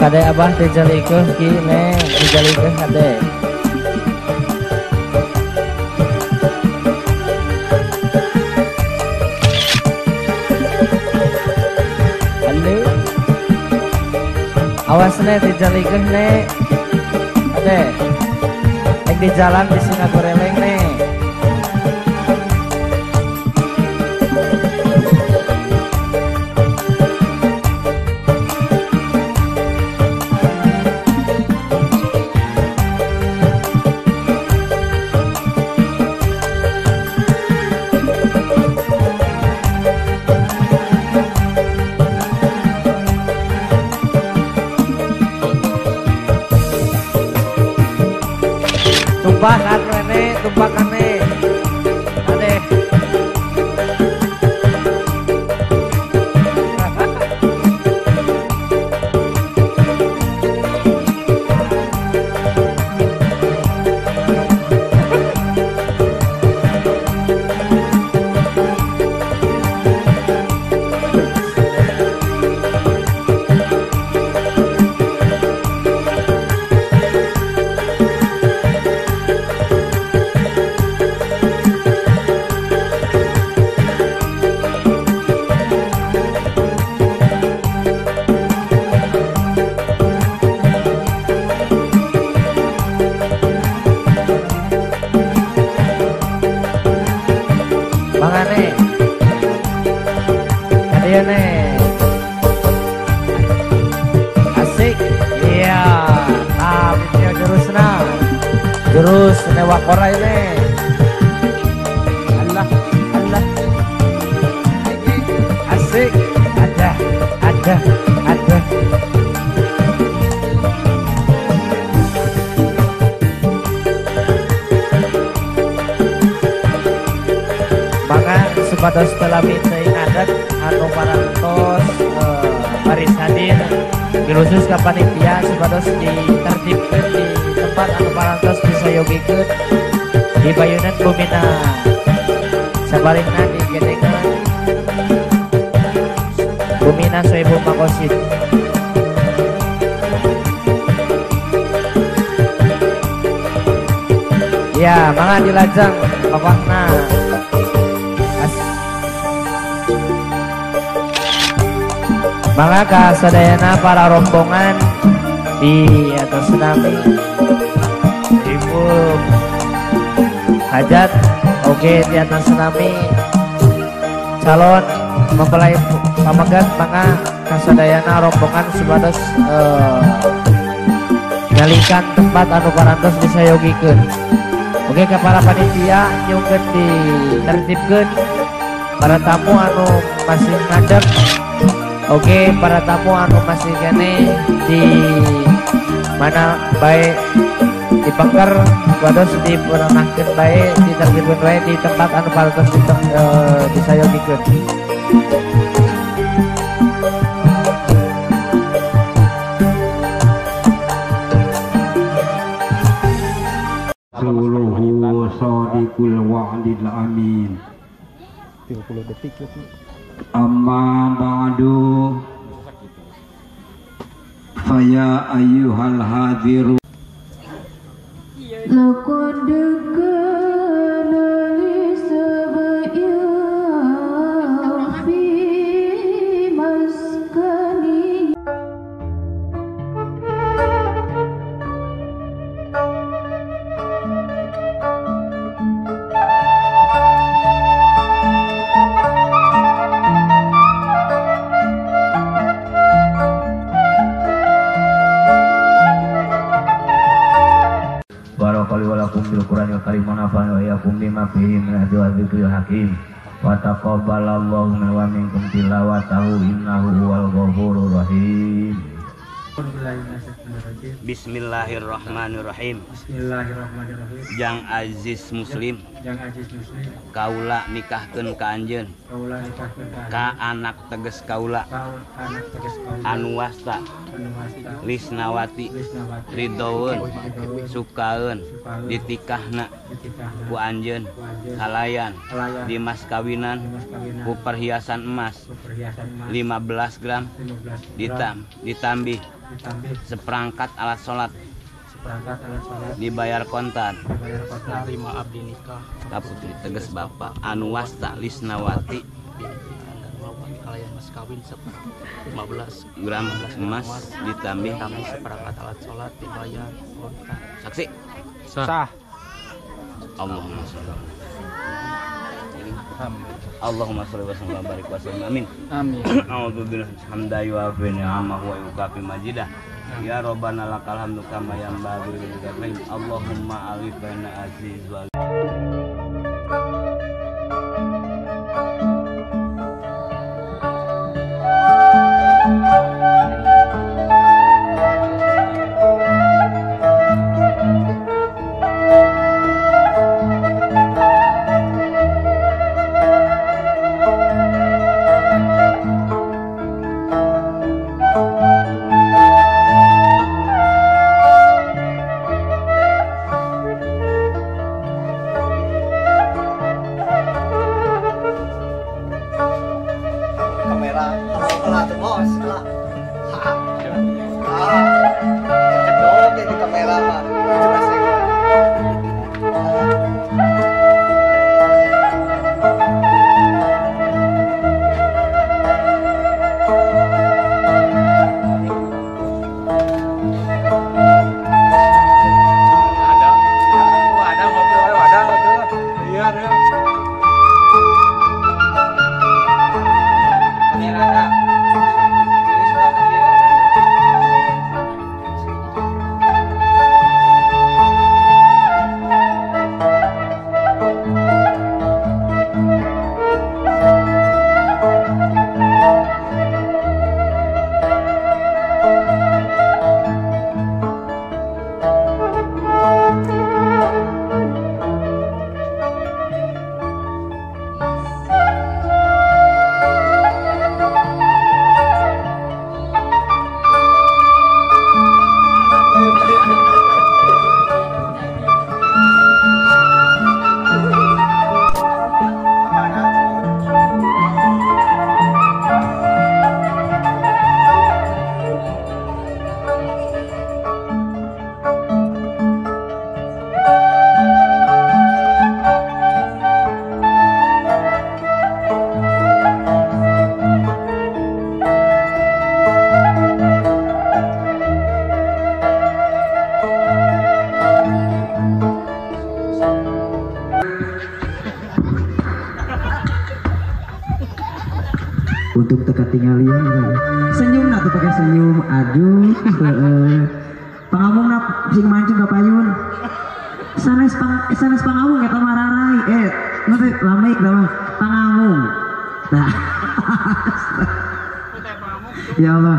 Kade abah dijalikeun ki ne dijalikeun kade. Halo. Awas ne dijalikeun ne. Kade. Ek di jalan di sini goreleng ne. Tumpakan rene, tumpakan ne. Ade. Asik. Iya, ah, video jurusna. Jurus newakora ini. Allah, Allah. Asik. Ada, ada, ada. Maka supados telami teuing adat anu parantos baris hadir khusus ka panitia supados ditertibkeun di tempat anu parantos disayogikeun di bayunan bumina sabarina di gedengan bumina Sohibul Maqasid. Ya, mangga dilajeng papahna. Maka kasadayana para rombongan di atas nami ibu hajat oke di atas nami calon mempelai pamegat maka kasadayana rombongan supados nyalikan tempat anu parantos disayogikeun. Oke ke para panitia nyungkeun ditertibkeun para tamu anu masih ngadeg. Oke, para tamu anu masih kene di mana baik di pengker wados diperenahkeun bae ditertibkeun bae di tempat anu parantos disayogikeun. Rasuluhu sadiqul wa'dil amin. 30 detik lagi. Amma ba'du faya ayyuhal hadiru laqad kana li sab'in fi maskani. Walakum bil Qur'anil Karim wa nafa'ana wa iyyakum bima fihi min al-dzikril hakim wa taqabbalallahu minna wa minkum tilawatahu innahu huwal ghafurur rahim. Bismillahirrahmanirrahim. Bismillahirrahmanirrahim. Bismillahirrahmanirrahim. Jang Aziz Muslim. Jang Aziz Muslim. Kaula nikahkeun ka anjeun. Kaula nikahkeun ka anjeun. Ka anak teges kaula. Ka anak teges kaula. Anu wasta. Anu wasta. Lisnawati. Lisnawati. Ridoeun. Sukaeun. Ditikahna. Ditikahna. Ku anjeun. Kalayan. Di mas kawinan. Ku perhiasan emas. Ku perhiasan emas. 15 gram. 15 Ditambih seperangkat alat sholat, dibayar kontan. Narima abdi nikah ka putri teges bapak anu wasta Lisnawati kalayan mas kawin 15 gram emas ditambih seperangkat alat sholat dibayar kontan. Saksi sah. Allahumma sholli. Allahumma sholli wa sallim wa barik wa sallim. Amin. Amin. A'udzubillahi hamda yu'afi ni'amahu wa yukafi majidah. Ya Rabbana lakal hamdu kama yanbaghi li jalali. Allahumma alif baina aziz wa Untuk teka tingalian senyum nah tuh pakai senyum, aduh pangamung na sing mancung ka payun sanes pang sanes pangamung eta mah rarai nanti lama eta mah pangamung nah. Ya Allah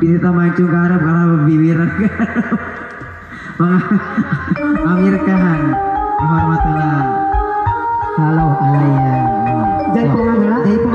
ini ta mancung ka hareup karena bibiran Amir Khan hormatullah halo alaya jaipongan heula.